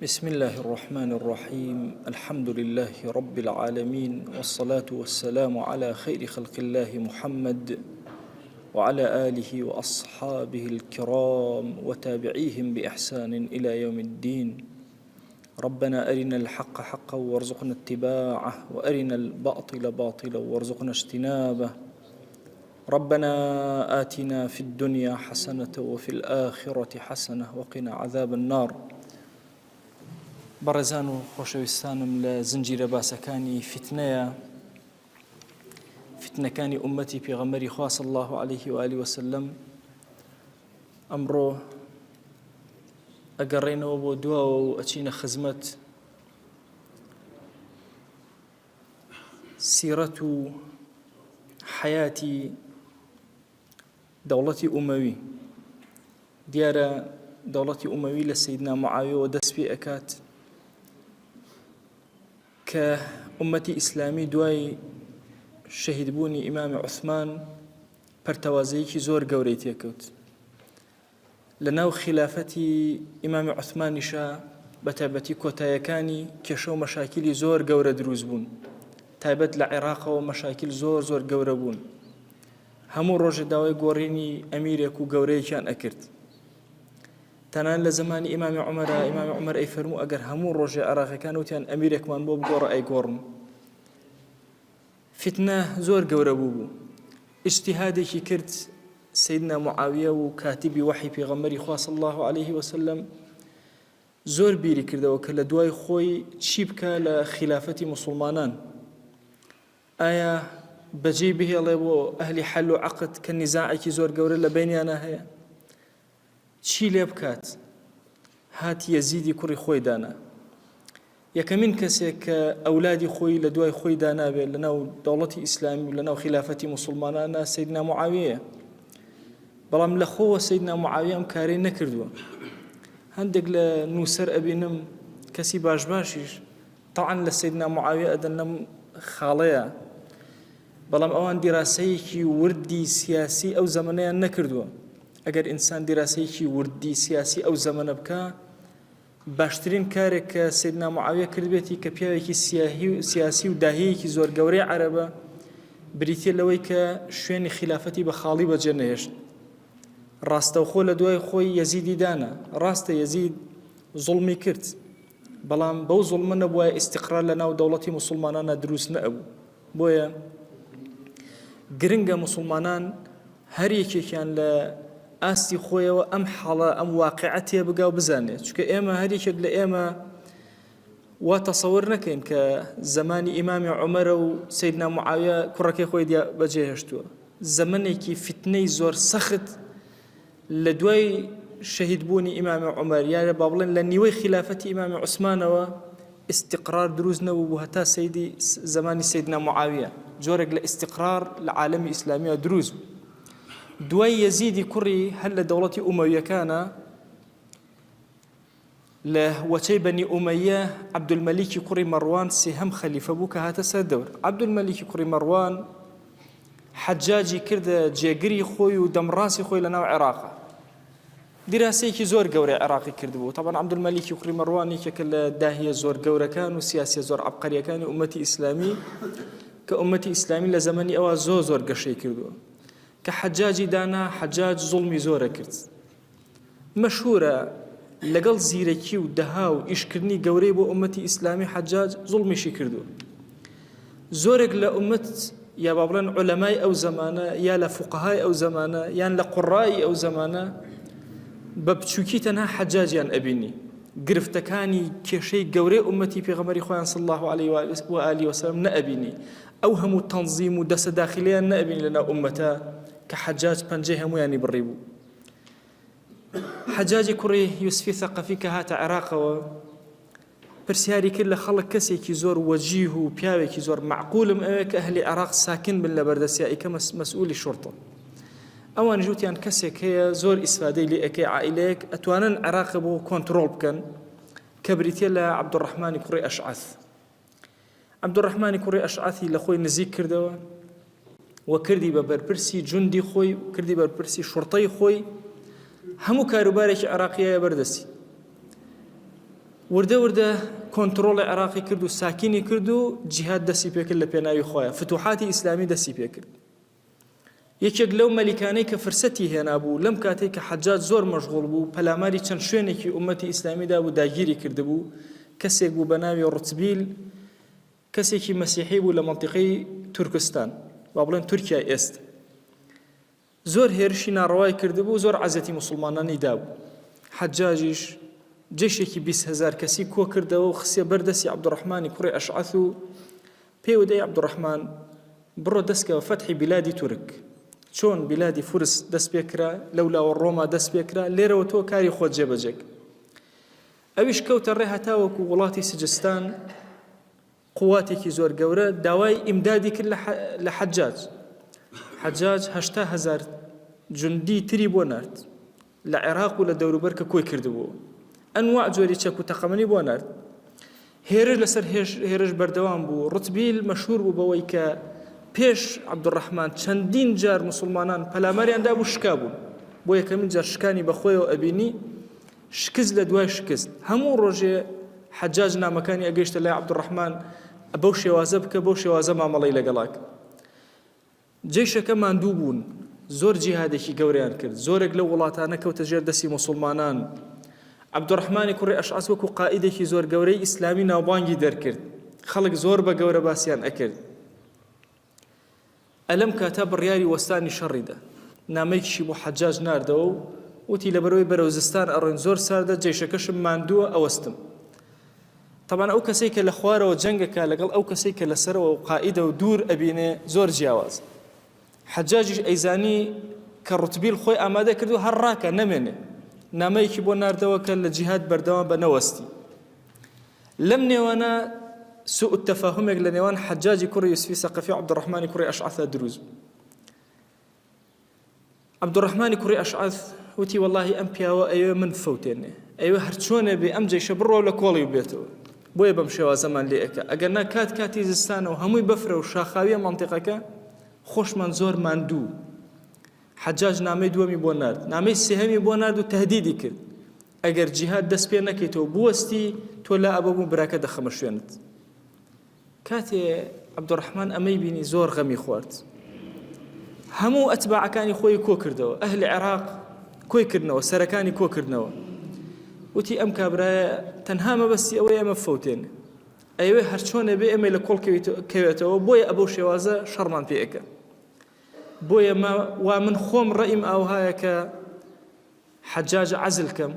بسم الله الرحمن الرحيم الحمد لله رب العالمين والصلاة والسلام على خير خلق الله محمد وعلى آله وأصحابه الكرام وتابعيهم بإحسان إلى يوم الدين ربنا أرنا الحق حقا وارزقنا اتباعه وأرنا الباطل باطلا وارزقنا اجتنابه ربنا آتنا في الدنيا حسنة وفي الآخرة حسنة وقنا عذاب النار بەڕێزان و خۆشەویستانم لە زنجیرە باسەکانی فیتنەیە فیتنەکانی ئومەتی پێغەمبەری خوا صلی الله علیه و آله وسلم ئەمڕۆ ئەگەڕێنەوە بۆ دواوە و ئەچینە خزمەت سیرەت و حەیاتی دەوڵەتی ئومەوی. دیارە دەوڵەتی ئومەوی لە سەیدنا معاویەوە دەست پێ ئەکات کە ئومەتی ئیسلامی دوای شەهیدبوونی ئیمامی عوسمان پەرتەوازەیەکی زۆر گەورەی تێکەوت. لە ناو خیلافەتی ئیمامی عوسمانیشا بە تایبەتی کۆتایەکانی کێشە و مەشاکیلی زۆر گەورە دروست بوون تایبەت لە عێراقەوە مەشاکیل زۆر زۆر گەورە بوون هەموو ڕۆژێ داوای گۆڕینی ئەمیرێک و گەورەیەکیان ئەکرد تەنان لە زمانی ئیمامی عمەرە ئیمامی عمەر ئەی فەرموو ئەگەر هەموو ڕۆژێ عێراقەکان وتیان ئەمیرێکمان بۆ بگۆڕە ئەیگۆڕم فیتنە زۆر گەورە بوو بوو ئیجتیهادێکی کرد سەیدنا معاویە و کاتیبی وەحی پێغەمبەری خوا صلی اللە علیه وسلم زۆر بیری کردەوە کە لە دوای خۆی چی بکە لە خیلافەتی موسڵمانان ئایا بەجێی بهێڵێ بۆ ئەهلی حەل و عەقد کە نیزاعێکی زۆر گەورە لە بینیانە هەیە چی لێ بکات هات یەزیدی کوڕی خۆی دانا یەکەمین کەسێک کە ئەولادی خۆی لە دوای خۆی دانابێت لە ناو دەوڵەتی ئیسلامی و لە ناو خیلافەتی موسڵمانانە سەیدنا معاویەیە بەڵام لە خۆوە سەیدنا معاویە ئەم کارەی نەکردووە هەندێک لە نووسەر ئەبینم کەسی باش باشیش تەعن لە سەیدنا معاویە ئەدەن لەم خاڵەیە بەڵام ئەوان دیراسەیەکی وردی سیاسی ئەو زەمەنەیان نەکردووە ئەگەر ئینسان دیراسەیەکی وردی سیاسی ئەو زەمەنە بکە باشترین کارێک کە سەیدنا معاویە کردبێتی کە پیاوێکی سیاهی و سیاسی و داهیەکی زۆر گەورەی عەرەبە بریتیە لەوەی کە شوێنی خیلافەتی بە خاڵی بەجێ نەهێشت ڕاستەوخۆ لە دوای خۆی یەزیدی دانا ڕاستە یەزید زوڵمی کرد بەڵام بەو زوڵمە نەبوایە ئیستیقرار لە ناو دەوڵەتی موسڵمانانا دروست نەئەبوو بۆیە گرنگە موسڵمانان هەر یەکێکیان لە ئاستی خۆیەوە ئەم حاڵە ئەم واقعە تێبگا و بزانێت چونکە ئێمە هەر یەکێک لە ئێمە وا تەسەور نەکەین کە زمانی ئیمامی عومەرە و سەیدنا معاویە کوڕەکەی خۆی بەجێهێشتووە زەمەنێکی فیتنەی زۆر سەخت لە دوای شەهید بوونی ئیمامی عومەر یا با بڵێن لە نیوەی خیلافەتی ئیمامی عوسمانەوە ئیستیقرار دروست نەبوو بوو هەتا سەیدی زەمانی سەیدنا معاویە جۆرێک لە ئیستیقرار لە عالەمی ئیسلامیە دروست بوو دوای یەزیدی کوڕی هەر لە دەوڵەتی ئومەویەکانە لە وەچەی بەنی ئومەیە عەبدولمەلیکی کوڕی مەڕوان سێهەم خەلیفە بوو کە هاتە سەر دەور. عەبدولمەلیکی کوڕی مەڕوان حەجاجی کردە جێگری خۆی و دەمڕاستی خۆی لە ناو عێراقا. دیراسەیەکی زۆر گەورەی عێراقی کردبوو. تەبعەن عەبدولمەلیکی کوڕی مەڕوان یەکێکە لە داهیە زۆر گەورەکان و سیاسیە زۆر عەبقەریەکانی ئومەتی ئیسلامی کە ئومەتی ئیسلامی لە زەمەنی ئەوە زۆر زۆر گەشەی کردووە. کە حەجاجی دانا حەجاج زوڵمی زۆرە کرد. مەشهورە لەگەڵ زیرەکی و دەها و ئیشکردنی گەورەی بۆ ئومەتی ئیسلامی حەجاج زوڵمیشی کردووە زۆرێک لە ئومەت یا با بڵێن عولەمای ئەو زەمانە یا لە فوقەهای ئەو زەمانە یان لە قوڕای ئەو زەمانە بە بچووکی تەنها حەجاجیان ئەبینی گرفتەکانی کێشەی گەورەی ئومەتی پێغەمبەری خۆیان صلی الله علیه و آله وسلم نەئەبینی ئەو هەموو تەنزیم و دەسە داخلیان نەئەبینی لەناو ئومەتە کە حەجاج پەنجەی هەمویانی بڕی بوو حەجاجی کوڕی یوسفی ثەقەفی کە هاتە عێراقەوە پرسیاری کرد لە خەڵک کەسێکی زۆر وەجیه و پیاوێکی زۆر مەعقولم ئەوێ کە ئەهلی عێراق ساکن بن لە بەردەستیا ئیکە مەسئولی شوڕتە ئەوان ژوتیان کەسێک هەیە زۆر ئیسفادەی لێ ئەکەی عائیلەیەک ئەتوانن عێراق بۆ کۆنترۆڵ بکەن کە بریتە لە عەبدوڕەحمانی کوڕی ئەشعەث عەبدولڕەحمانی کوڕی ئەشعەثی لە خۆی نزیک کردەوە و کردی بە بەرپرسی جوندی خۆی و کردی بەرپرسی شوڕتەی خۆی هەموو کاروبارێکی عێراقیە بەردەستی. وردە وردە کۆنتڕۆڵی عێراقی کرد و ساکینی کرد و جیهاد دەستی پێکرد لە پێناوی خۆیان فتوحاتی ئیسلامی دەستی پێکرد. یەکێک لەو مەلیکانەی کە فرسەتی هێنابوو لەم کاتەی کە حەجاج زۆر مەشغوڵ بوو پەلاماری چەند شوێنێکی ئوممەتی ئیسلامی دابوو داگیری کردبوو کەسێک بوو بە ناوی ڕوتبیل کەسێکی مەسیحی بوو لە مەنتیقەی تورکستان با بڵێن تورکیای ئێست زۆر هێرشی ناڕەوای کردبوو زۆر عەزێتی موسڵمانانی دابوو حەجاجیش جەیشێکی 20 هەزار کەسی کۆ کردەوە و خستیە بەر دەستی عەبدوڕەحمانی کوڕی ئەشعەث و پێی وت ئەی عەبدوڕەحمان بڕۆ دەست کە بە فەتحی بیلادی تورک چۆن بیلادی فورس دەست پێ کرا لەولاوە ڕۆما دەست پێ کرا لێرەوە تۆ کاری خۆت جێبەجێ کە ئەویش کەوتە ڕێ هەتاوەکو وڵاتی سجستان قواتێکی زۆر گەورە داوای ئیمدادی کرد لە حەجاج حەجاج 80 هەزار جوندی تری بۆ نارد لە عێراق و لە دەوروبەر کە کۆی کردبوو ئەنواع جۆری چەک و تەقەمەنی بۆ نارد هێرش لەسەر هێرش بەردەوام بوو ڕتبیل مەشهور بوو بەوەی کە پێش عەبدولڕەحمان چەندین جار مسلمانان پەلاماریان دابوو شکا بوون بۆ یەکەمین جار شکانی بەخۆیەوە ئەبینی شکست لە دوای شکست هەموو ڕۆژێ حەجاج نامەکانی ئەگەیشتە لای عەبدولڕەحمان بەو شێوازە بکە بەو شێوازە مامەڵەی لەگەڵاک جەیشەکە ماندوو بوون زۆر جیهادێکی گەورەیان کرد زۆرێک لەو وڵاتانە کەوتە ژێر دەستی موسڵمانان عەبدولڕەحمانی کوڕی ئەشعەس وەکو قائیدێکی زۆر گەورەی ئیسلامی ناوبانگی دەرکرد خەڵک زۆر بە گەورە باسیان ئەکرد ئەلەم کاتە بڕیاری وەستانی شەڕی دا. نامەیەکیشی بۆ حەجاج ناردەوە و وتی لەبەرئەوەی بەرەو زستان ئەڕۆین زۆر ساردە جەیشەکەشم ماندووە ئەوەستم. تەبعەن ئەو کەسەی کە لە خوارەوە جەنگ ئەکا لەگەڵ ئەو کەسەی کە لەسەرەوە و قائیدە و دوور ئەبینێ زۆر جیاوازە. حەجاجیش ئەیزانی کە ڕوتبیل خۆی ئامادە کردووە هەر ڕاکا نەمێنێ. نامەیەکی بۆ ناردەوە کە لە جیهاد بەردەوام بە نەوەستی. لەم نێوانە سوء تەفاهومێک لە نێوان حەجاجی کوڕی یوسفی سەقەفی و عەبدوڕەحمانی کوڕی ئەشعەثا دروست بوو. عەبدوڕەحمانی کوڕی ئەشعەث وتی وەڵاهی ئەم پیاوە ئەیەوێ من بفەوتێنێ، ئەیەوێ هەرچۆنێ بێ ئەم جەیشە بڕوا و لە کۆڵی ببێتەوە، بۆیە بەم شێوازەمان لێ ئەکا، ئەگەر نا کات کاتی زستانە و هەمووی بەفرە و شاخاویە مەنتیقەکە، خۆشمان زۆر ماندوو. حەجاج نامەی دووەمی بۆ نارد، نامەی سێهەمی بۆ نارد و تەهدیدی کرد، ئەگەر جیهاد دەست پێ نەکەیتەوە بوەستی تۆ لا ئەبەم و براکە دەخەمە شوێنت. کاتێ عەبدولڕەحمان ئەمەی بینی زۆر غەمی خوارد. هەموو ئەتباعەکانی خۆی کۆ کردەوە، ئەهلی عێراق کۆی کردنەوە، سەرەکانی کۆ کردنەوە. وتی ئەم کابرایە تەنها مەبەستی ئەوەیە ئێمە بفەوتێنێ. ئەیەوێ هەرچۆنێ بێ ئێمەی لە کۆڵ کەوێتەوە، بۆیە ئەبەو شێوازە شەڕمان پێ ئەکا. بۆیە ما وا من خۆم ڕەئیم ئاوهایە کە حەجاج عەزل کەم،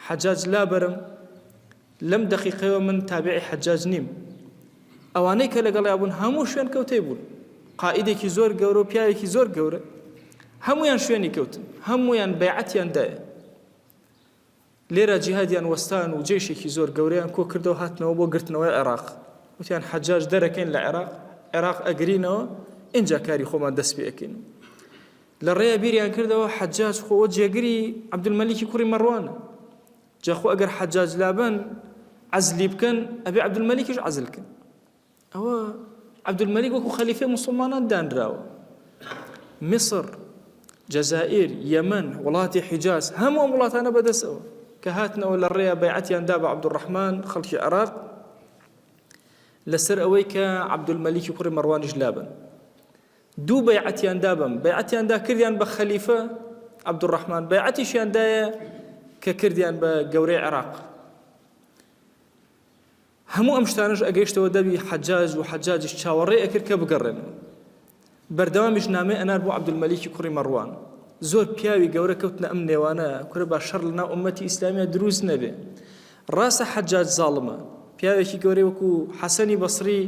حەجاج لابەرم، لەم دەقیقەیەوە من تابعی حەجاج نیم. ئەوانەی کە لەگەڵیا بوون هەموو شوێن کەوتەی بوون. قائیدێکی زۆر گەورە و پیاوێکی زۆر گەورە. هەموویان شوێنی کەوتن، هەموویان بەیعەتیان دایە. لێرە جیهادیان وەستان و جەیشێکی زۆر گەورەیان کۆ کردەوە هاتنەوە بۆ گرتنەوەی عێراق. وتیان حەجاج دەرەکەین لە عێراق، عێراق ئەگرینەوە، ئینجا کاری خۆمان دەست پێ ئەکەین. لە ڕێیا بیریان کردەوە حەجاج خۆ ئەوە جێگری عەبدولمەلیکی کوڕی مەڕوانە. جا خۆ ئەگەر حەجاج لابەن عەزلی بکەن ئەبێ عەبدولمەلیکیش عەزل کەن. ئەوە عەبدولمەلیک وەکو خەلیفەی موسڵمانان دانراوە. میسر، جەزائیر، یەمەن، وڵاتی حیجاز هەموو ئەم وڵاتانە بەدەستەوە کە هاتنەوە لە ڕێیا بەیعەتیان دا بە عەبدولڕەحمان خەڵکی عێراق لەسەر ئەوەی کە عەبدولمەلیکی کوڕی مەڕوانیش لابەن. دوو بەیعەتیان دا بەم بەیعەتیان دا کردیان بە خەلیفە عەبدولڕەحمان بەیعەتیشیان دایە کە کردیان بە گەورەی عێراق. هەموو ئەم شتانەش ئەگەیشتەوە دەبی حەجاج و حەجاجیش چاوەڕێ ئەکرد کە بگەڕێنەوە. بەردەوامیش نامەی ئەنارد بۆ عەبدولمەلیکی کوڕی مەڕوان. زۆر پیاوی گەورە کەوتنە ئەم نێوانە، کورە با شەڕ لەناو ئوممەتی ئیسلامییا دروست نەبێ. ڕاستە حەجاج زاڵمە، پیاوێکی گەورەی وەکو حەسەنی بەسری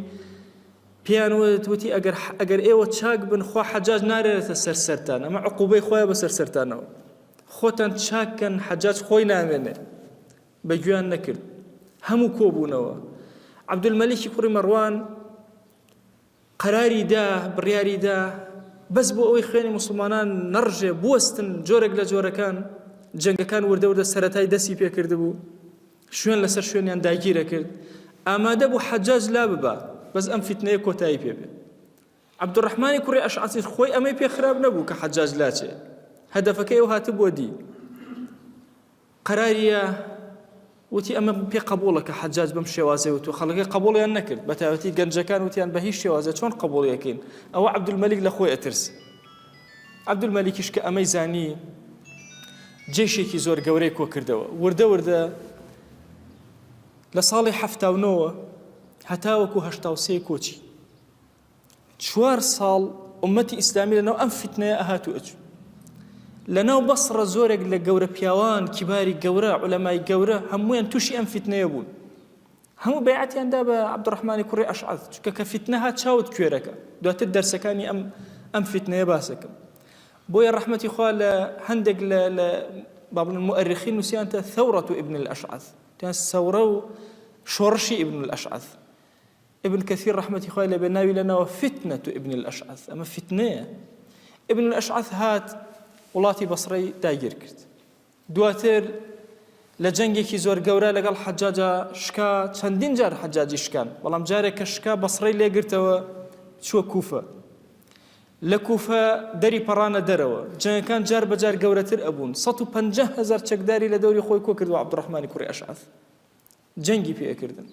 پێیان وت، وتی ئەگەر ئەگەر ئێوە چاک بن خوا حەجاج نارێرێتە سەر سەرتان، ئەمە عقوبەی خوایە بەسەر سەرتانەوە. خۆتان چاک کەن حەجاج خۆی نامێنێ. بە گوێیان نەکرد هەموو کۆبوونەوە عەبدولمەلیکی کوڕی مەڕوان قەراری دا بڕیاری دا بەس بۆ ئەوەی خوێنی موسڵمانان نەڕژێ بوەستن جۆرێک لە جۆرەکان جەنگەکان وردە وردە سەرەتای دەستی پێکردبوو شوێن لەسەر شوێنیان داگیرە کرد ئامادە بوو حەجاج لا ببا بەس ئەم فیتنەیە کۆتایی پێ بێ عەبدولڕەحمانی کوڕی ئەشعەسیش خۆی ئەمەی پێ خراپ نەبوو کە حەجاج لاچێ هەدەفەکەی ئەو هاتبووە دی قەراریە. وتی ئەمە پێ قبوڵە کە حەجاج بەم شێوازەی وتووە، خەڵکەکە قبوڵیان نەکرد، بە تایبەتی گەنجەکان وتیان بە هیچ شێوازێ چۆن قبوڵی ئەکەین، ئەوە عەبدولمەلیک لە خۆی ئەترس. عەبدولمەلیکیش کە ئەمەی زانی جەیشێکی زۆر گەورەی کۆ کردەوە، وردە وردە لە ساڵی 79ەوە هەتاوەکو 83 کۆچی چوار ساڵ ئومەتی ئیسلامی لەناو ئەم فیتنەیە ئەهات و ئەچوو. لەناو بەسڕە زۆرێک لە گەورە پیاوان، کیباری گەورە، عولەمای گەورە هەموویان تووشی ئەم فیتنەیە بوون. هەموو بەیعەتیان دا بە عەبدوڕەحمانی کوڕی ئەشعەث، چونکە کە فیتنە هات چاوت کوێرەکە. دواتر دەرسەکانی ئەم ئەم فیتنەیە باسەکەم. بۆیە ڕەحمەتی خوا لە هەندێک لە لە با بڵێن مؤرخین نووسیانتە ثورة ابن الأشعث، سەورە و شۆڕشی ابن الأشعث. ابن کثیر ڕەحمەتی خوای لێبێ ناوی لێناوە فتنە ابن الاشعث ئەمە فتنەیە ابن الاشعث هات وڵاتی بەسڕەی داگیر کرد دواتر لە جەنگێکی زۆر گەورە لەگەڵ حەجاجا شکا چەندین جار حەجاجی شکان بەڵام جارێک کە شکا بەسڕەی لێگرتەوە چووە کوفە لە کوفە دەری پەڕانە دەرەوە جەنگەکان جار بەجار گەورەتر ئەبوون 150 هزار چەکداری لە دەوری خۆی کۆ کردووە عەبدوڕەحمانی کوڕی ئەشعەث جەنگی پێ ئەکردن.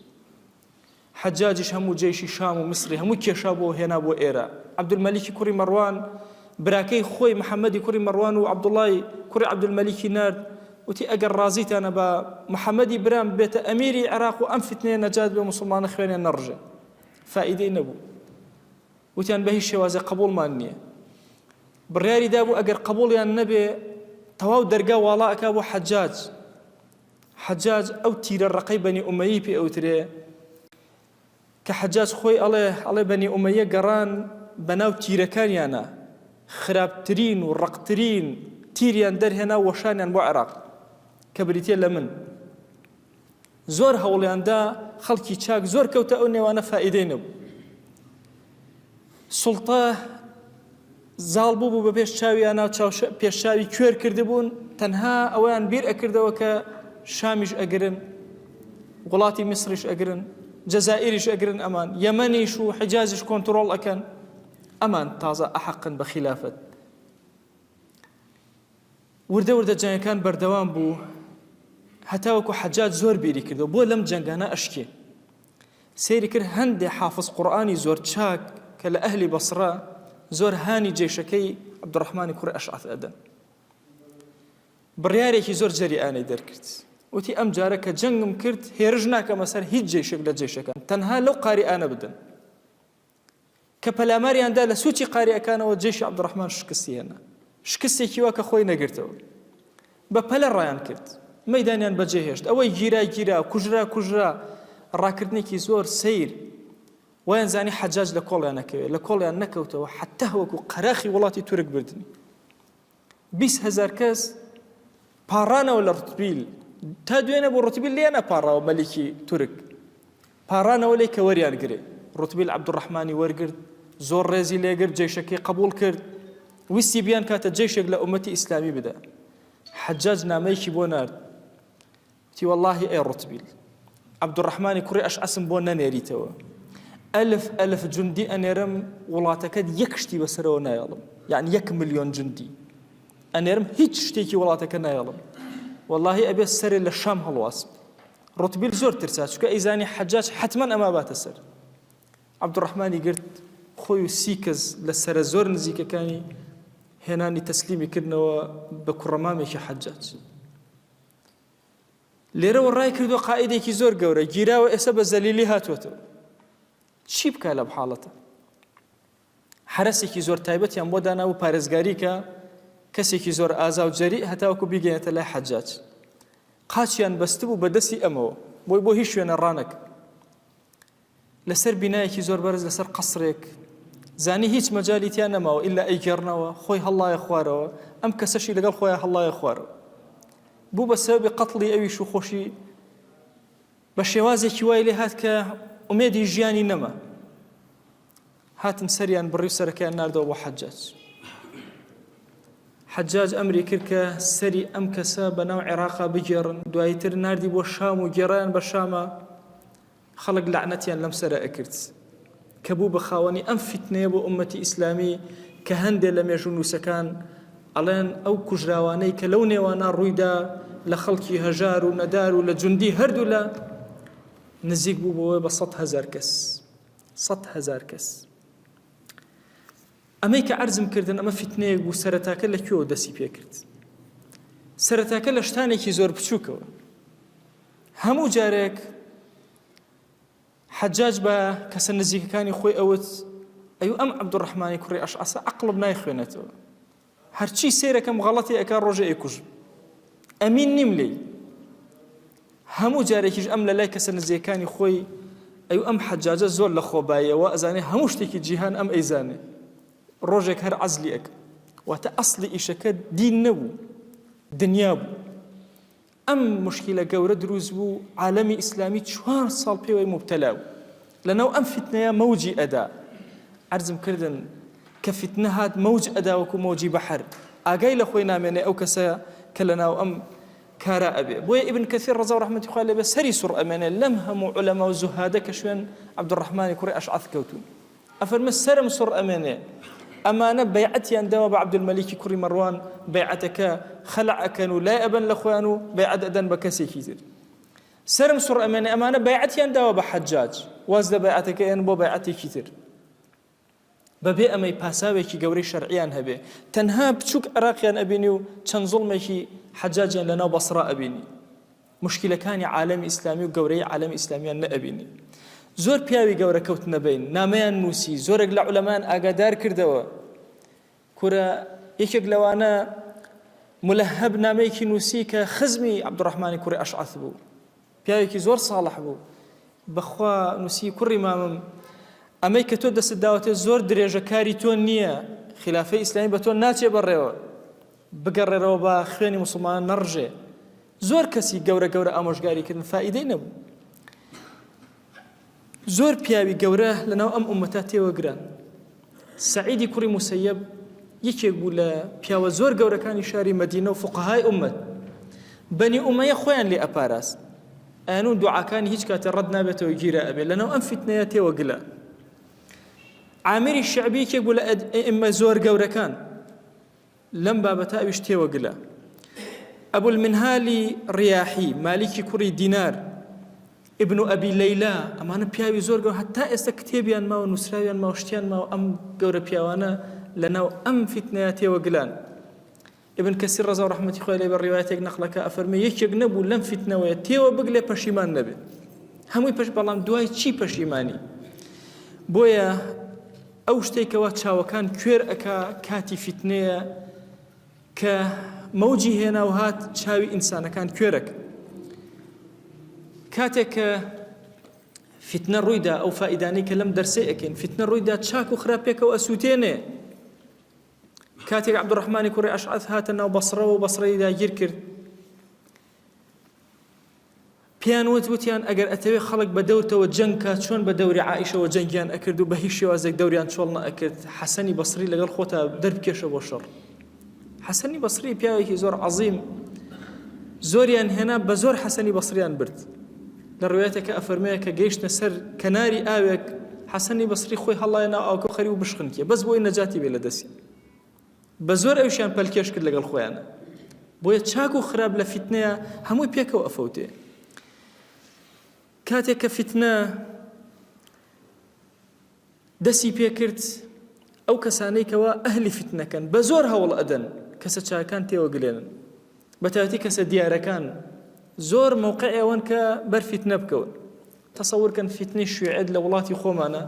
حەجاجیش هەموو جەیشی شام و میسری هەموو کێشا بۆ هێنا بۆ ئێرە. عەبدولمەلیکی کوڕی مەڕوان براکەی خۆی محەمەدی کوڕی مەڕوان و عەبدوڵای کوڕی عەبدولمەلیکی نارد وتی ئەگەر ڕازیتانە با محەمەدی برام ببێتە ئەمیری عێراق و ئەم فیتنەیە نەجات بێ موسڵمانە خوێنیان نەڕژێ. فائیدەی نەبوو. وتیان بە هیچ شێوازێ قبوڵمان نییە. بڕیاری دابوو ئەگەر قبوڵیان نەبێ تەواو دەرگا واڵا ئەکا بۆ حەجاج. حەجاج ئەو تیرە ڕەقەی بەنی ئومەیی پێ ئەوترێ کە حەجاج خۆی ئەڵێ ئەڵێ بەنی ئومەیە گەڕان بەناو تیرەکانیانە خراپترین و ڕەقترین تیریان دەرهێنا و وەشانیان بۆ عێراق کە بریتە لە من زۆر هەوڵیاندا خەڵکی چاک زۆر کەوتە ئەو نێوانە فائیدەی نەبوو سوڵتە زاڵ بوو بە پێش چاویانا و پێش چاوی کوێر کردبوون تەنها ئەوەیان بیر ئەکردەوە کە شامیش ئەگرن وڵاتی میسریش ئەگرن جەزائیریش ئەگرن ئەمان یەمەنیش و حیجازیش کۆنتڕۆڵ ئەکەن ئەمان تازە ئەحەقن بە خیلافەت وردە وردە جەنگەکان بەردەوام بوو هەتاوەکو حەجاج زۆر بیری کردەوە بۆ لەم جەنگانە ئەشکێ سەیری کرد هەندێ حافز قورئانی زۆر چاک کە لە ئەهلی بەسڕە زۆر هانی جەیشەکەی عەبدوڕەحمانی کوڕی ئەشعەث ئەدەن بڕیارێکی زۆر جەریئانەی دەرکرد وتی ئەم جارە کە جەنگم کرد هێرش ناکەمە سەر هیچ جەیشێک لە جەیشەکان تەنها لەو قاریئانە بدەن کە پەلاماریان دا لە سوچی قاریئەکانەوە جەیشی عەبدوڕەحمان شکستی هێنا شکستێکی وا کە خۆی نەگرتەوە بە پەلە ڕایان کرد مەدانیان بەجێ هێشت ئەوەی گیرا گیرا کوژرا کوژرا ڕاکردنێکی زۆر سەیر وایان زانی حەجاج لە کۆڵیان نەکەوێت لە کۆڵیان نەکەوتەوە حتا وەکو قەراخی وڵاتی تورک بردنی 20 هزار کەس پاڕانەوە لە ڕتبیل تا دوێنێ بۆ ڕتبیل لێ نەپاڕاوە مەلیکی تورک پاڕانەوە لێی کە وەریان گرێ. ڕوتبیل عەبدولڕەحمانی وەرگرت، زۆر ڕێزی لێگرت، جەیشەکەی قەبووڵ کرد، ویستی بیانکاتە جەیشێک لە ئوممەتی ئیسلامی بدا. حەجاج نامەیەکی بۆ نارد، وتی، وەڵڵاهی ئەی ڕوتبیل، عەبدولڕەحمانی کوڕی ئەشعەسم بۆ نەنێریتەوە، ئەلف ئەلف جوندی ئەنێرم، وڵاتەکەت یەک شتی بەسەرەوە نایەڵم، یەعنی یەک ملیۆن جوندی ئەنێرم، هیچ شتێکی وڵاتەکە نایەڵم، وەڵڵاهی ئەبێ سەرێ لە شام هەڵواسم. ڕوتبیل زۆر ترسا چونکە ئەیزانی حەجاج حەتمەن ئەما باتە سەر. عەبدوڕەحمانی گرت خۆی و سی کەس لە سەرە زۆر نزیکەکانی هێنانی تەسلیمی کردنەوە بە کوڕەمامێکی حەجاج. لێرەوە ڕای کردووە قائیدێکی زۆر گەورە گیراوە ئێستا بە زەلیلی هاتووەتەوە. چی بکا لەم حاڵەتە؟ حەرەسێکی زۆر تایبەتیان بۆ دانابوو پارێزگاری کە کەسێکی زۆر ئازا و جەریء هەتاوەکو بیگەیەنێتە لای حەجاج قاچیان بەستبوو بە دەستی ئەمەوە بۆی بۆ هیچ شوێنە ڕانەک لەسەر بینایەکی زۆر بەرز لەسەر قەسرێک زانی هیچ مەجالی تیا نەماوە ئیلا ئەیگێڕنەوە خۆی هەڵایە خوارەوە ئەم کەسەشی لەگەڵ خۆیان هەڵایە خوارەوە بوو بە سەبەبی قەتڵی ئەویش و خۆشی بە شێوازێکی وای لێ هات کە ئومێدی ژیانی نەما هاتن سەریان بڕی و سەرەکەیان ناردەوە بۆ حەجاج. حەجاج ئەمری کرد کە سەری ئەم کەسە بە ناو عێراقا بگێڕن، دوایی تر ناردی بۆ شام و گێڕایان بە شاما، خەڵک لەعنەتیان لەم سەرە ئەکرد کە بوو بە خاوەنی ئەم فیتنەیە بۆ ئوممەتی ئیسلامی کە هەندێ لە مێژوونووسەکان ئەڵێن ئەو کوژراوانەی کە لەو نێوانە ڕوویدا لە خەڵکی هەژار و نەدار و لە جوندی هەردوولا نزیک بوو بۆ بە 100 هەزار کەس 100 هەزار کەس. ئەمەی کە عەرزم کردن ئەمە فیتنەیەک بوو سەرەتاکە لە کوێوە دەسی پێکرد؟ سەرەتاکە لە شتانێکی زۆر بچووکەوە. هەموو جارێک حەجاج بە کەسە نزیکەکانی خۆی ئەوت ئەیو ئەم عەبدوڕەحمانی کوڕی ئەشعەسە عەقڵم نایخوێنێتەوە هەرچی سەیرەکەم غەڵەتی ئەکا ڕۆژێ ئەیکوژم ئەمین نیم لێی. هەموو جارێکیش ئەم لە لای کەسە نزیکەکانی خۆی ئەیو ئەم حەجاجە زۆر لە خۆباییە وا ئەزانێ هەموو شتێکی جیهان ئەم ئەیزانێ ڕۆژێک هەر عەزلی ئەکەم. واتە ئەسڵی ئیشەکە دین نەبوو دنیا بوو. ئەم موشکیلە گەورە دروست بوو عالەمی ئیسلامی چوار ساڵ پێوەی موبتەلا بوو لەناو ئەم فیتنەیە مەوجی ئەدا عەرزم کردن کە فیتنە هات مەوج ئەدا وەکو مەوجی بەحر ئاگای لە خۆی نامێنێ ئەو کەسە کە لەناو ئەم کارا ئەبێ بۆیە ئیبن کەثیر ڕەزا و ڕەحمەتی خوای لێبێ سەری سوڕ ئەمێنێ لەم هەموو عولەما و زوهادە کە شوێن عەبدوڕەحمانی کوڕی ئەشعەث کەوتوون ئەفەرمێ سەرم سوڕ ئەمێنێ ئەمانە بەیعەتیان داوە بە عەبدولمەلیکی کوڕی مەڕوان بەیعەتەکە خەلع ئەکەن و لای ئەبەن لە خۆیان و بەیعەت ئەدەن بە کەسێکی تر سەرم سوڕ ئەمێنێ ئەمانە بەیعەتیان داوە بە حەجاج واز لە بەیعەتەکە ئێن بۆ بەیعەتێکی تر بەبێ ئەمەی پاساوێکی گەورەی شەرعیان هەبێ تەنها بچووک عێراقیان ئەبینی و چەند زوڵمێکی حەجاجیان لەناو بەسڕا ئەبینی موشکیلەکانی عالەمی ئیسلامی و گەورەیی عالەمی ئیسلامیان نەئەبینی. زۆر پیاوی گەورە کەوتنە بەین، نامەیان نووسی، زۆرێک لە عولەمایان ئاگادار کردەوە. کورە یەکێک لەوانە ملهب نامەیەکی نووسی کە خزمی عەبدوڕەحمانی کوڕی ئەشعەث بوو. پیاوێکی زۆر ساڵح بوو. بەخوا نووسی کوڕی مامم ئەمەی کە تۆ دەستت داوەتێ زۆر درێژە کاری تۆ نییە، خیلافەی ئیسلامی بە تۆ ناچێ بەڕێوە. بگەڕێرەوە با خوێنی موسڵمانان نەڕژێ. زۆر کەسی گەورە گەورە ئامۆژگاری کردن فائیدەی نەبوو. زۆر پیاوی گەورە لەناو ئەم ئومەتە تێوەگران. سەعیدی کوڕی موسەیەب یەکێک بوو لە پیاوە زۆر گەورەکانی شاری مەدینە و فقەهای ئومەت. بەنی ئومەیە خۆیان لێ ئەپاراست. ئەیانون دوعاکانی هیچ کاتێ ڕەت نابێتەوە گیرا ئەبێ. لەناو ئەم فیتنەیە تێوەگلە. عامری شعبی یەکێک بوو لە ئەئیمە زۆر گەورەکان. لەم بابەتە ئەویش تێوەگلە. ئەبولمنهالی ڕیاحی، مالیکی کوڕی دینار، ئیبن ئەبی لەیلا، ئەمانە پیاوی زۆر گەورە هەتا ئێستا کتێبیان ماوە، نووسراویان ماوە، شتیان ماوە، ئەم گەورە پیاوانە لەناو ئەم فیتنەیە تێوەگلان. ئیبن کەسیر ڕەزا و ڕەحمەتی خوای لێ بێ ڕیوایەتێک نەقلەکە ئەفەرمێ یەکێک نەبوو لەم فیتنەوەیە تێوە بگلێ پەشیمان نەبێ. هەمووی پەش بەڵام دوای چی پەشیمانی؟ بۆیە ئەو شتەی کەوا چاوەکان کوێر ئەکا کاتی فیتنەیە کە مەوجی هێنا و هات چاوی ئینسانەکان کوێرەک کاتێک کە فیتنە ڕوویدا ئەو فائیدانەی کە لەم دەرسەی ئەکەین فیتنە ڕوویدا چاک و خراپ پێکەوە ئەسووتێنێ کاتێک عەبدوڕەحمانی کوڕی ئەشعەث هاتە ناو بەسڕەوە و بەسڕەی داگیر کرد پێیان وت وتیان ئەگەر ئەتەوێ خەڵک بە دەورتەوە جەنگ کا چۆن بە دەوری عائیشەوە جەنگیان ئەکرد و بە هیچ شێوازێک دەوریان چۆڵ نەئەکرد حەسەنی بەسری لەگەڵ خۆتا دەربکێشە بۆ شەڕ حەسەنی بەسری پیاوێکی زۆر عەزیم زۆریان هێنا بە زۆر حەسەنی بەسریان برد لە ڕوایەتێکە ئەفەرمێ کە گەیشتە سەر کەناری ئاوێک حەسەنی بەسری خۆی هەڵایە ناو ئاوکە خەری و بشخنکێ بەس بۆی نەجاتی بێ لە دەستی بە زۆر ئەویشیان پەلکێش کرد لەگەڵ خۆیانە بۆیە چاک و خراپ لە فیتنەیە هەمووی پێکەوە ئەفەوتێ کاتێک کە فیتنە دەسی پێکرد ئەو کەسانەی کەوا ئەهلی فیتنەکەن بە زۆر هەوڵ ئەدەن کەسە چاکان تێوە گلێنن بە تایبەتی کەسە دیارەکان زۆر مەوقع ئەوەن کە بەر فیتنە بکەون تەسەور کەن فیتنەی شوێعێت لە وڵاتی خۆمانە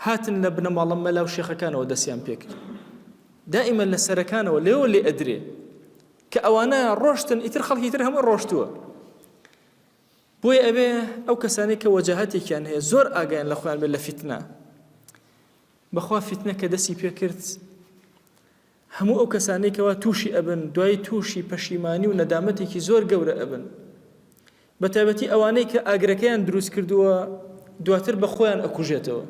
هاتن لە بنەماڵە مەلا و شێخەکانەوە دەستیان پێکرد دائیمە لە سەرەکانەوە لێوە لێ ئەدرێ کە ئەوانە ڕۆشتن ئیتر خەڵکی تر هەموو ڕۆشتووە بۆیە ئەبێ ئەو کەسانەی کە وەجاهەتێکیان هەیە زۆر ئاگایان لە خۆیان بێت لە فیتنە بەخوا فیتنە کە دەستی پێکرد هەموو ئەو کەسانەی کەوا تووشی ئەبن دوای تووشی پەشیمانی و نەدامەتێکی زۆر گەورە ئەبن بە تایبەتی ئەوانەی کە ئاگرەکەیان دروست کردووە دواتر بە خۆیان ئەکوژێتەوە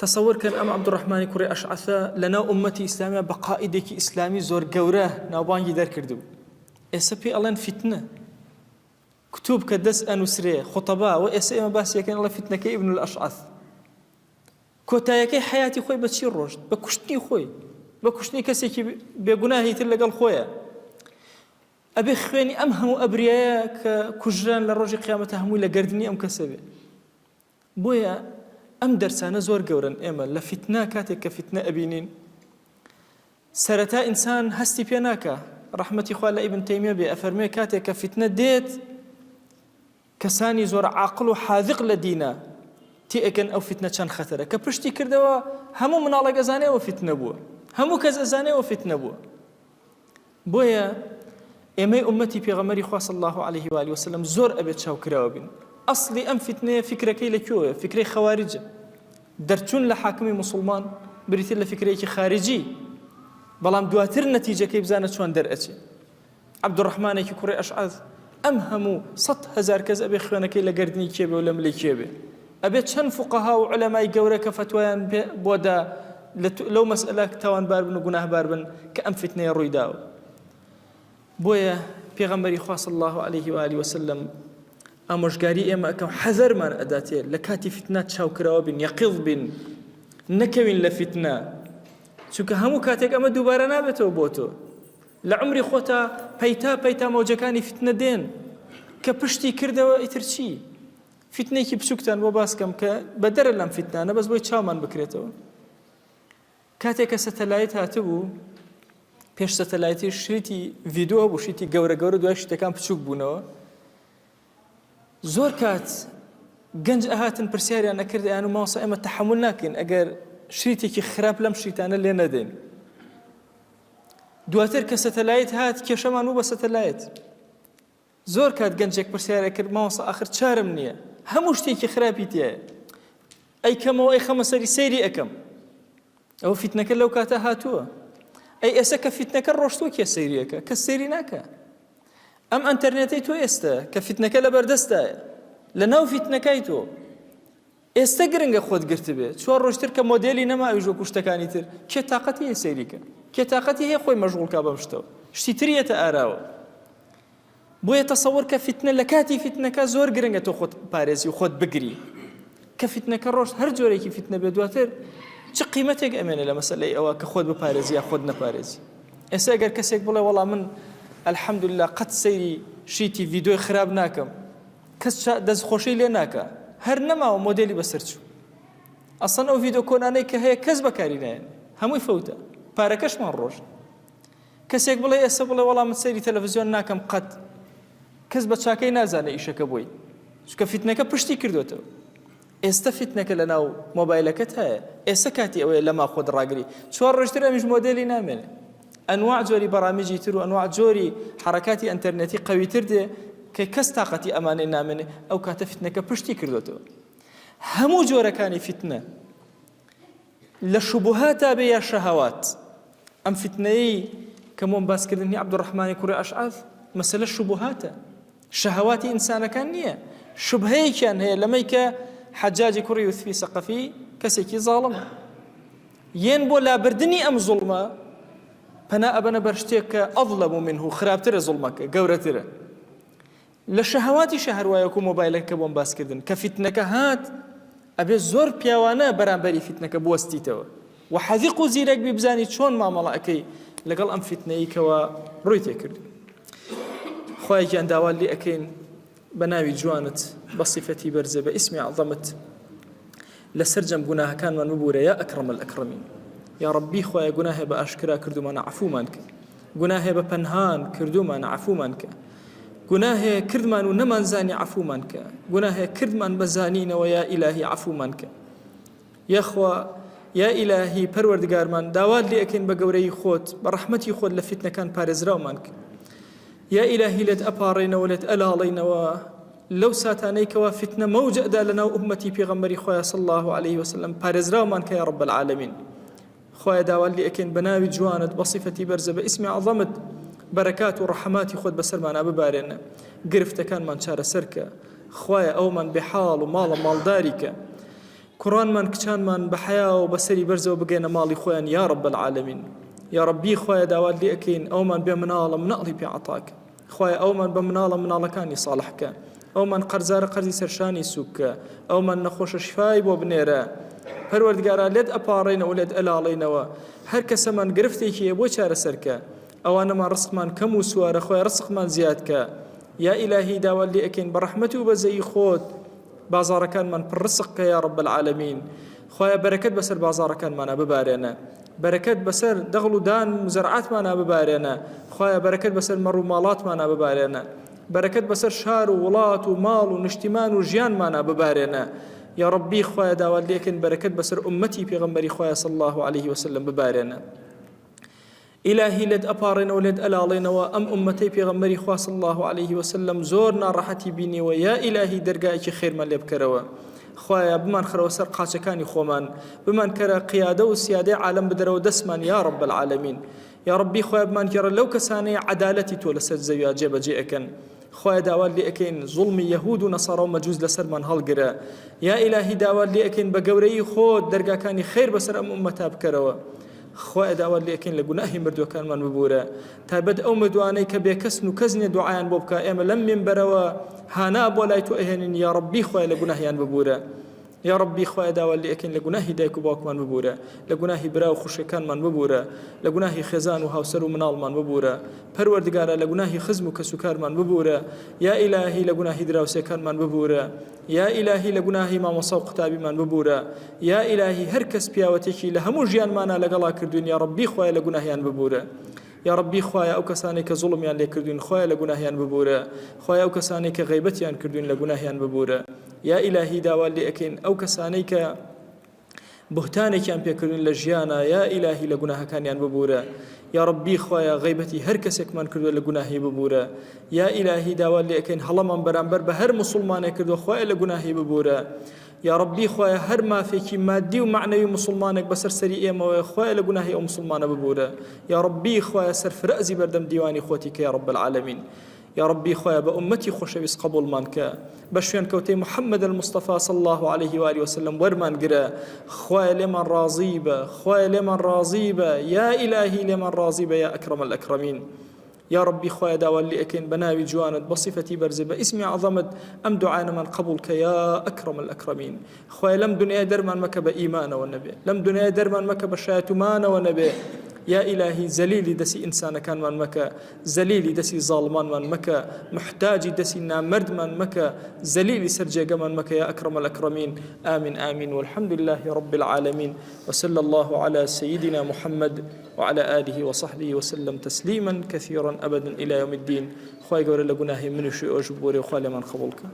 تەسەور کەن ئەم عەبدوڕەحمانی کوڕی ئەشعەثە لەناو ئوممەتی ئیسلامیە بە قائیدێکی ئیسلامی زۆر گەورە ناوبانگی دەرکردبوو ئێستا پێی ئەڵێن فیتنە کتوب کە دەست ئەنووسرێ خوتەبا و ئێستا ئێمە باسی ئەکەین ئەڵێ فیتنەکەی ئیبن الئەشعەث کۆتایەکەی حەیاتی خۆی بە چی ڕۆشت بە کوشتنی خۆی. بە کوشتنی کەسێکی بێگوناهی تر لەگەڵ خۆیە. ئەبێ خوێنی ئەم هەموو ئەبریایە کە کوژران لە ڕۆژی قیامەتە هەمووی لە گەردنی ئەم کەسە بێ. بۆیە ئەم دەرسانە زۆر گەورەن ئێمە لە فیتنە کاتێک کە فیتنە ئەبینین سەرەتا ئینسان هەستی پێ ناکا ڕەحمەتی خوا لە ئیبن تەیمیە بێ ئەفەرموێ کاتێک کە فیتنە دێت کەسانی زۆر عاقڵ و حاذق لە دینە تێئەگەن ئەو فیتنە چەند خەتەرە کە پشتی کردەوە هەموو مناڵێک ئەزانێ ئەوە فیتنە بووە هەموو کەس ئەزانێ ئەوە فیتنە بووە بۆیە ئێمەی ئومەتی پێغەمبەری خوا صلی اللە علیه و آله وسلم زۆر ئەبێت چاوکراوە بین ئەسڵی ئەم فیتنەیە فیکرەکەی لە کوێوەیە فیکرەی خەواریجە دەرچوون لە حاکمی موسڵمان بریتیە لە فیکرەیەکی خارجی بەڵام دواتر نەتیجەکەی بزانە چۆن دەرئەچێ عەبدوڕەحمانێکی کوڕی ئەشعەث ئەم هەموو 100 هەزار کەس ئەبێ خوێنەکەی لە گەردنی کێ بێ و لە ملی کێ بێ ئەبێ چەند فوقەها و عولەمای گەورە کە فەتوایان بۆ دا لەو مەسئلە تاوانبار بن و گوناهبار بن کە ئەم فیتنەیە ڕووی داوە. بۆیە پێغەمبەری خوا صلی اللە علیه و آله وسلم ئامۆژگاری ئێمە ئەکا و حەزەرمان ئەداتێ لە کاتی فیتنە چاوکراوە بین یەقیظ بین نەکەوین لە فیتنە چونکە هەموو کاتێک ئەمە دووبارە نابێتەوە بۆ تۆ لە عمری خۆتا پەیتا پەیتا مەوجەکانی فیتنە دێن کە پشتی کردەوە ئیتر چی فیتنەیەکی بچوکتان بۆ باس کەم کە بەدەرە لەم فیتنانە بەس بۆی چاومان بکرێتەوە کاتێک کە سەتەلایت هاتبوو پێش سەتەلایتی شریتی ڤیدۆ هەبوو شیتی گەورە گەورە دوای شتەکان بچوک بوونەوە زۆر کات گەنج ئەهاتن پرسیاریان ئەکرد ئەیان و ماوسە ئێمە تەحمل ناکەین ئەگەر شریتێکی خراپ لەم شریتانە لێ نەدەین دواتر کە سەتەلایت هات کێشەمان بوو بە سەتەلایت زۆر کات گەنجێک پرسیار ئەکرد مامۆستا ئاخر چارم نییە هەموو شتێکی خراپی تایە ئەیکەمەوە ئەیخەمە سەری سەیری ئەکەم ئەوە فیتنەکە لەو کاتە هاتووە ئەی ئێستا کە فیتنەکە ڕۆشتووە کێ سەیریەکە کە سەیری ناکە ئەم ئەتەرنێتەی تۆ ئێستا کە فیتنەکە لە بەردەستایە لە ناو فیتنەکەی تۆ ئێستە گرنگە خۆت گرتبێ چوار ڕۆژ تر کە مۆدێلی نەما ئەویش وەکو شتەکانی تر کێ تاقەتی هەیە سەیری کە کێ تاقەتی هەیە خۆی مەشغوڵ کا بەم شتەوە شتی تر یەتە ئاراوە بۆیە تەسەوەر کە فیتنە لە کاتی فیتنەکە زۆر گرنگە تۆ خۆت پارێزی و خۆت بگری کە فیتنەکە ڕۆشت هەر جۆرێکی فیتنە بێ دواتر چ قیمەتێک ئەمێنێ لە مەسەلەی ئەوە کە خۆت بپارێزی یا خۆت نەپارێزی ئێستا گەر کەسێک بڵێ وەڵا من الحمدلله قەت سەیری شیتی ڤیدۆی خراپ ناکەم کەس دەست خۆشی لێ ناکا هەر نەماوە مۆدێلی بەسەر چوو ئەسڵەن ئەو ڤیدۆ کۆنانەی کە هەیە کەس بەکاری نایەن هەمووی فەوتە پارەکەشمان ڕۆژ کەسێک بڵێ ئێستا بڵێ وەڵام من سەیری تەلەڤزیۆن ناکەم قەت کەس بە چاکەی نازانێ ئیشەکە بۆی چونکە فیتنەکە پشتی کردوێتەوە ئێستە فیتنەکە لەناو مۆبایلەکەت هەیە ئێستە کاتی ئەوەیە لەما خۆت ڕاگری چوار ڕۆژتر ئەمیش مۆدێلی نامێنێ ئەنواع جۆری بەڕامیجی تر و ئەنواع جۆری حەڕەکاتی ئەنتەرنێتی قەویتر دێ کە کەس تاقەتی ئەمانەی نامێنێ ئەو کاتە فیتنەکە پشتی کردوێتەوە هەموو جۆرەکانی فیتنە لە شوبهاتا بێ یا شەهەوات ئەم فیتنەیەی کە مۆم باسکردنی عەبدوڕەحمانی کوڕی ئەشعەث مەسەلە شوبهاتە شەهەواتی ئینسانەکان نییە شوبهەیەکیان هەیە لەمەی کە حەجاجی کوڕی یوسفی سەقەفی کەسێکی زاڵمە یەن بۆ لابردنی ئەم زوڵمە پەنا ئەبەنە بەر شتێک کە ئەظلم منه خراپترە زوڵمەکە گەورەترە لە شەهەواتیشا هەر وایە وەکو مۆبایلەکە کە بۆم باس کردن کە فیتنەکە هات ئەبێ زۆر پیاوانە بەرامبەری فیتنەکە بوەستیتەوە و حەزیق و زیرەک بی بزانی چۆن مامەڵە ئەکەی لەگەڵ ئەم فیتنەی کەوا ڕووی تێکرد خوایە گیان داوا لێ ئەکەین بە ناوی جوانت بە سیفەتی بەرزە بە ئیسمی عەزەمت لە سەرجەم گوناهەکانمان ببورە یا ئەکرەم الئەکرەمین یا ڕەبی خوایە گوناهێ بە ئاشکرا کردومانە عەفومان کە گوناهێ بە پەنهان کردومانە عەفومان کە گوناهێ کردمان و نەمانزانی عەفومان کە گوناهێ کردمان بە زانینەوە یا ئیلاهی عەفومان کە یاخوا یا ئیلاهی پەروەردگارمان داوات لێ ئەکەین بە گەورەی خۆت بە ڕەحمەتی خۆت لە فیتنەکان پارێزراومان کە یا ئیلاهی لێت ئەپاڕێینەوە لێت ئەلاڵینەوە لەو ساتانەی کەوا فیتنە مەوج ئەدا لەناو ئوممەتی پێغەمبەری خۆیان صلی الله علیه وسلم پارێزراومان کە یا رب العالمین خوایە داوات لێ ئەکەین بە ناوی جوانت بە سیفەتی بەرزە بە ئیسمی عەزەمت بەرەکات و ڕەحەماتی خۆت بەسەرمانا ببارێنە گرفتەکانمان چارەسەر کە خوایە ئەومان بێ حاڵ و ماڵە ماڵداری کە کوڕانمان کچانمان بە حەیا و بەسەری بەرزەوە بگەنە ماڵی خۆیان یا رب العالمین یا ربی خوایە داوات لێ ئەکەین ئەومان بێ مناڵە مناڵی پێ عەتاکە خوایە ئەومان بە مناڵە مناڵەکانی ساڵح کە ئەومان قەرزارە قەرزی سەرشانی سوک کە ئەومان نەخۆشە شفای بۆ بنێرە. پەروەردگارا لێت ئەپاڕێینەوە لێت ئەلاڵێینەوە هەر کەسەمان گرفتێکی هەیە بۆی چارەسەر کە ئەوانەمان ڕزقمان کەم و سوارە خوایە ڕزقمان زیاد کە یا ئیلاهی داوات لێ ئەکەین بە ڕەحمەت و بەزەیی خۆت بازاڕەکانمان پڕ ڕزق کە یا رب العالمین خوایە بەرەکەت بەسەر بازاڕەکانمانا ببارێنە بەرەکەت بەسەر دەغڵ و دان و زەرعاتمانا ببارێنە خوایە بەرەکەت بەسەر مەڕ و ماڵاتمانا ببارێنە بەرەکەت بەسەر شار و وڵات و ماڵ و نیشتیمان و ژیانمانا ببارێنە یا ڕەبی خوایە داوات لێکەین بەرەکەت بەسەر ئوممەتی پێغەمبەری خوایە صلی الله علیه وسلم ببارێنە ئیلاهی لێت ئەپاڕێنەوە لێت ئەلاڵێنەوە ئەم ئوممەتەی پێغەمبەری خوا صلی اللە علیه وسلم زۆر ناڕەحەتی بینیوە یا ئیلاهی دەرگایەکی خێرمان لێ بکەرەوە خوایە بمانخەرەوە سەر قاچەکانی خۆمان بمانکەرە قیادە و سیادەی عالەم بدەرەوە دەستمان یا رب العالمین یا ربی خوایە بمانگێڕە لەو کەسانەی عەدالەتی تۆ لەسەر زەویا جێبەجێ ئەکەن خوایە داوات لێ ئەکەین زوڵمی یەهود و نەسارا و مەجوس لەسەرمان هەڵگرە یا ئیلاهی داوات لێ ئەکەین بە گەورەیی خۆت دەرگاکانی خێر بەسەر ئەم ئوممەتا بکەرەوە خوایە داوات لێ ئەکەین لە گوناهی مردووەکانمان ببورە تایبەت ئەو مردوانەی کە بێکەسن و کەس نییە دوعایان بۆ بکا ئێمە لەم مینبەرەوە هانا بۆ لای تۆ ئەهێنین یا ڕەبی خوایە لە گوناهیان ببورە یا ڕەبی خوایە داوات لێ ئەکەین لە گوناهی دایک و باوکمان ببورە لە گوناهی برا و خوشکەکانمان ببورە لە گوناهی خێزان و هاوسەر و مناڵمان ببورە پەروەردگارا لە گوناهی خزم و کەسوکارمان ببورە یا ئیلاهی لە گوناهی دراوسێکانمان ببورە یا ئیلاهی لە گوناهی مامۆسا و قوتابیمان ببورە یا ئیلاهی هەر کەس پیاوەتێکی لە هەموو ژیانمانا لەگەڵا کردوین یا ڕەبی خوایە لە گوناهیان ببورە یا ڕەبی خوایە ئەو کەسانەی کە زوڵمیان لێ کردوین خوایە لە گوناهیان ببورە خوایە ئەو کەسانەی کە غەیبەتیان کردوین لە گوناهیان ببورە یا ئیلاهی داوا لێ ئەکەین ئەو کەسانەی کە بوهتانێکیان پێکردوین لە ژیانا یا ئیلاهی لە گوناهەکانیان ببورە یا ڕەبی خوایە غەیبەتی هەر کەسێکمان کردوە لە گوناهی ببورە یا ئیلاهی داوا لێ ئەکەین هەڵەمان بەرامبەر بە هەر موسڵمانێک کردوە خوایە لە گوناهی ببورە یا ڕەبی خوایە هەر مافێکی مادی و مەعنەوی موسڵمانێک بەسەر سەری ئێمەوەیە خوایە لە گوناهی ئەو موسڵمانە ببورە یا ڕەبی خوایە سەرفرازی بەردەم دیوانی خۆتی کە یا رب العالمین یاڕەبی خوایە بە ئوممەتی خۆشەویست قبوڵمان کە بە شوێنکەوتەی محمد المصطفی صلی الله علیه و آله وسلم وەرمان گرە خوایە لێمان ڕازی بە خوایە لێمان ڕازی بە یا ئیلاهی لێمان ڕازی بە یا ئەکرەم الئەکرەمین یا ڕەبی خوایە داوا لێ ئەکەین بە ناوی جوانت بە سیفەتی بەرزت بە ئیسمی عەزەمت ئەم دوعانەمان قبوڵ کە یا ئەکرەم الئەکرەمین خوایە لەم دنیای دەرمان مەکە بە ئیمانەوە نەبێ لەم دنیای دەرمان مەکە بە شایەتومانەوە نەبێ یا ئیلاهی زەلیلی دەسی ئینسانەکانمان مەکە زەلیلی دەسی زاڵمانمان مەکە محتاجی دەسی نامەردمان مەکە زەلیلی سەر جێگەمان مەکە یا ئەکرەم الأکرمین آمین آمین والحمد لله رب العالمین وصلى الله على سيدنا محمد وعلى آله وصحبه وسلم تسليما كثيرا أبدا إلى يوم الدين خوای گەورە لە گوناهی منیش و ئێوەش ببورێ و خوا لێمان قبوڵ کە.